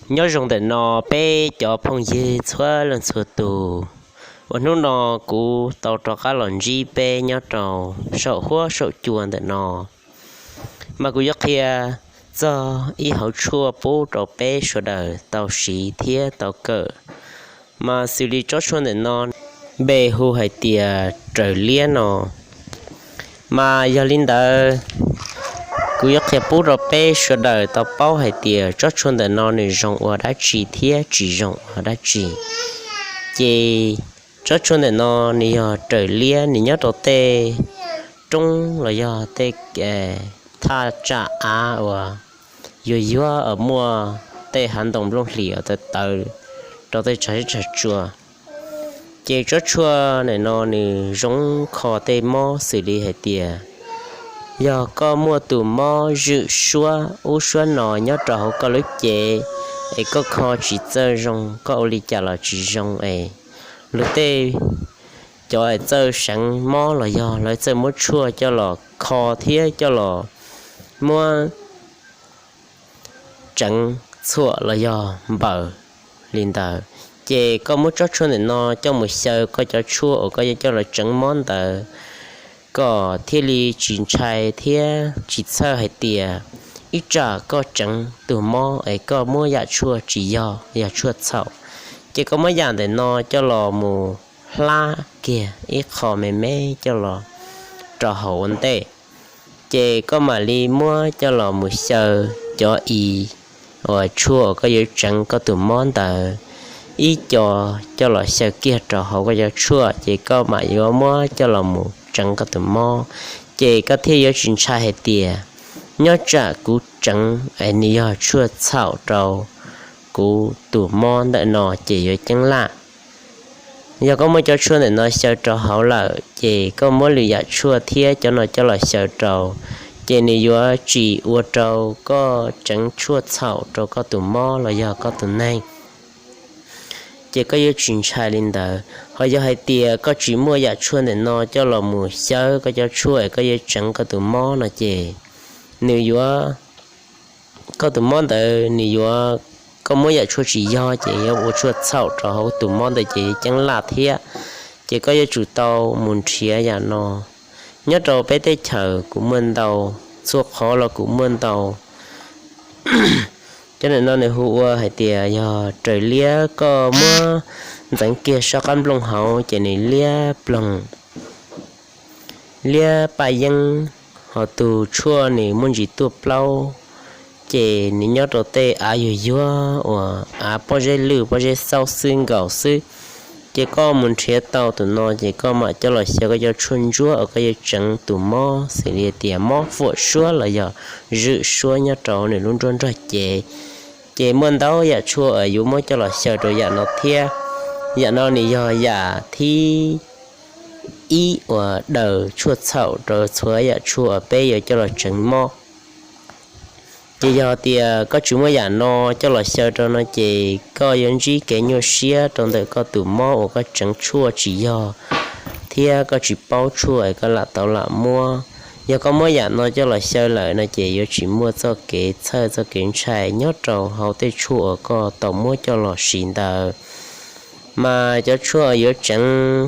Nyob zoo ntawm no peb cov phooj ywg txhua leej txhua tus, uas hnub no kuv tau rov qab los ntsib peb nyob rau saum huab saum cua ntawm no, mas kuv yuav qhia txog ib hauv tshuaj pub rau peb sawv daws tau siv thiab tau kawm. Mas xws li tsob tshuaj ntawm no npe hu hais tias raws liab no. Mas yog li ntawd, kuv yuav qhia pub rau peb sawv daws tau paub hais tias tsob tshuaj ntawm no nws zoo ua dab tsi thiab tsis zoo ua dab tsi. Ces tsob tshuaj ntawm no nws yog raws liab, nws nyob rau tej roob los yog tej thaj tsam av uas yuag yuag uas muaj tej hav ntoo nplooj hlis uas tawv tawv rau tej tshav zeb tshav tsua. Ces tsob tshuaj ntawm no nws zoo kho tej mob xws li hais tias yog koj muaj tus mob zwm suab ub suab no nyob rau hauv koj lub cev, es koj kho tsis txawj zoo, koj ua li cas los tsis zoo es luag tej cov es txawj seev mob los yog lawv txawj muab tshuaj coj los kho thiab coj los muab tseev txhuam los yog npaws li ntawd. Ces koj muab tsob tshuaj ntawm no coj mus xyaw koj cov tshuaj uas koj yuav coj los tseev mob ntawd, kom thiaj li tsis ntshai thiab tsis txhawj hais tias ib tsam koj tseev tus mob es koj muab yam tshuaj tsis yog, yog tshuaj txhaum. Ces koj muab yam ntawm no coj los mus hlab kiag ib qho me me coj los rau hauv ua ntej. Ces koj mam li muab coj los mus xyaw cov i uas tshuaj uas koj yuav tseev koj tus mob ntawd ib co coj los xyaw kiag rau hauv koj cov tshuaj, ces koj mam yuav muab coj los mus tseev koj tus mob. Ces koj thiaj yuav tsis ntshai hais tias nyob tsam kuv tseev es nws yog tshuaj txhaum rau kuv tus mob ntawm no ces yuav ceeb laj. Yog koj muab cov tshuaj ntawm no xyaw rau hauv lawm ces koj muab lwm yam tshuaj thiab cov no coj los xyaw rau, ces nws yuav tsis ua rau koj tseev tshuaj txhaum rau koj tus mob los yog koj tus neeg. Ces koj yuav tsis ntshai li ntawd. Ho yog hais tias koj tsis muaj yam tshuaj ntawm no coj los mus xyaw koj cov tshuaj es koj yuav tseev koj tus mob no ces nws yuav, koj tus mob ntawd nws yuav, koj muab yam tshuaj tsis yog ces yuav ua tshuaj txhaum rau hauv tus mob ntawd ces yuav ceeb laj thiab. Ces koj yuav tsum tau mus nrhiav yam no. Nyob rau peb teb chaws kuv muaj ntau, txhua qhov los kuv muaj ntau. Cov ntawm no nws hu ua hais tias yog raws liab, koj muab ntxeev kiag sab qab nplooj hauv ces nws liab ploog, liab paj yeeb, ho tus tshuaj nws muaj ntsis tuaj plaub, ces nws nyob rau tej av yuag yuag uas av pob zeb lwj pob zeb xaub xwb nkaus xwb. Ces koj mus nrhiav tau tus no ces koj mam coj los xyaw koj cov tshuaj ntsuab uas koj yuav tseev tus mob, xws li tias mob fuam suab los yog zwm suab nyob rau nws lub nruab nrog cev. Ces muaj ntau yam tshuaj uas yuav muab coj los xyaw rau yam no thiab. Yam no nws yog yam thib ib uas daws tshuaj txhaum rau txhua yam tshuaj uas peb yuav coj los tseev mob. Ces yog tias koj tsis muaj yam no coj los xyaw rau no ces koj yuav ntsib kev nyuaj siab rau ntawm koj tus mob uas koj tseev tshuaj tsis yog thiab koj tsis paub tshuaj es koj lam tau lam muab. Yog koj muab yam no coj los xyaw lawm no ces yuav tsis muaj txoj kev txhawj txoj kev ntshai nyob rau hauv tej tshuaj uas koj tau muab coj los siv ntawd. Mas cov tshuaj uas yuav tseev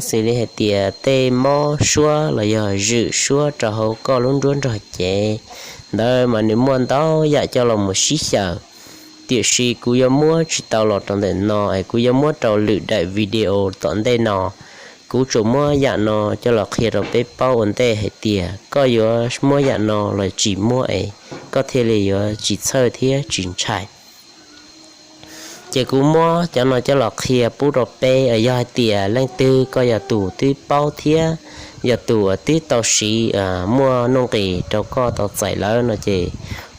xws li hais tias tej mob suab los yog zwm suab rau hauv koj lub nruab nrog cev ntawd mas nws muaj ntau yam coj los mus sib xyaw. Tiam sis kuv yuav muab tsis tau los rau ntawm no es kuv yuav muab rau lwm daim video tom ntej no. Kuv tsuas muab yam no coj los qhia rau peb paub ua ntej hais tias koj yuav muab yam no los tsis muab es koj thiaj li yuav tsis txhawj thiab tsis ntshai. Ces kuv muab cov no coj los qhia pub rau peb, yog hais tias leej twg koj yog tus twb paub thiab yog tus uas twb tau siv muaj nuj nqis rau koj tau txais lawm no ces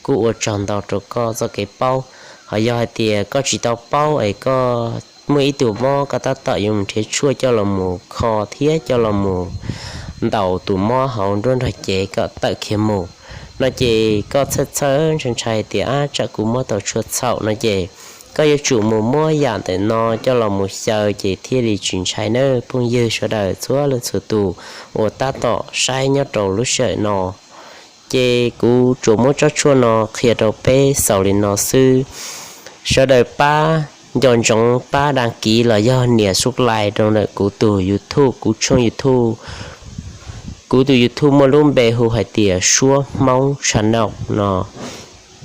kuj ua tsaug ntau rau koj txoj kev paub. Ho yog hais tias koj tsis tau paub es koj muaj ib tug mob koj tab tom yuav mus nrhiav tshuaj coj los mus kho thiab coj los mus ntaus tus mob hauv nruab nrog cev kom tawm khiav mus no ces koj txhawj txhawj ntshai ntshai tias ab tsam kuv muab tau tshuaj txhaum no ces koj yuav tsum mus muab yam ntawm no coj los mus xyaw ces thiaj li tsis ntshai nawb phooj ywg sawv daws txhua leej txhua tus uas tab tom saib nyob rau lub sij hawm no. Ces kuv tsuas muab tsob tshuaj no qhia rau peb xaus li no xwb. Sawv daws pab nco ntsoov pab đăng ký los yog nias subscribe rau ntawm kuv tus YouTube, kuv tshooj YouTube. Kuv tus YouTube muaj lub npe hu hais tias Suab Hmoob Channel no.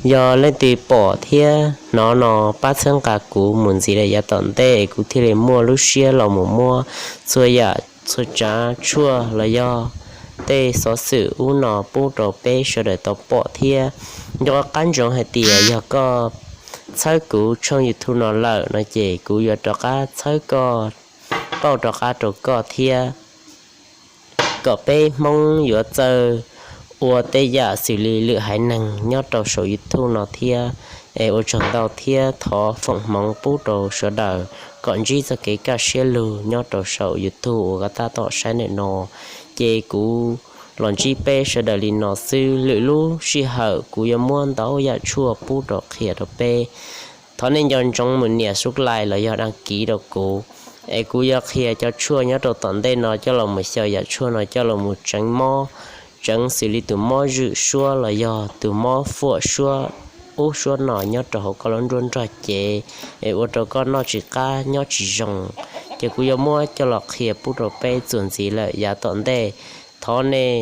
Yog leej twg pom thiab hnov no pab txhawb nqa kuv mus ntxiv rau yav tom ntej es kuv thiaj li muaj lub siab los mus muab txhua yam txhua tsav tshuaj los yog tej xov xwm ub no pub rau peb sawv daws tau pom thiab. Nco qab ntsoov hais tias yog koj txhawb kuv tshooj YouTube no lawm no ces kuv yuav rov qab txhawb koj, pauj rov qab rau koj thiab, kom peb Hmoob yuav txawj ua tej yam xws li lwm haiv neeg nyob rau saum YouTube no thiab. Es ua tsaug ntau thiab thov foom hmoov pub rau sawv daws kom ntsib txoj kev kaj siab lug nyob rau saum YouTube uas koj tab tom saib ntawm no. Ces kuv los ntsib peb sawv daws li no xwb, lwm lub sij hawm kuv yuav muab ntau yam tshuaj pub rau qhia rau peb. Thov nej nco ntsoov mus nias subscribe los yog đăng ký rau kuv, es kuv yuav qhia cov tshuaj nyob rau tom ntej no coj los mus xyaw yam tshuaj no coj los mus tseev mob, tseev xws li tus mob zwm suab los yog tus mob fuam suab ub suab no nyob rau hauv koj lub nruab nrog cev, es ua rau koj noj tsis qab nyob tsis zoo. Ces kuv yuav muab coj los qhia pub rau peb txuas ntxiv lawm yav tom ntej. Thov nej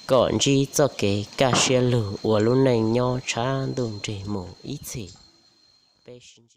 kom ntsib txoj kev kaj siab lug ua lub neej nyob tshav ntuj nrig mus ib txhis. Peb sib ntsib.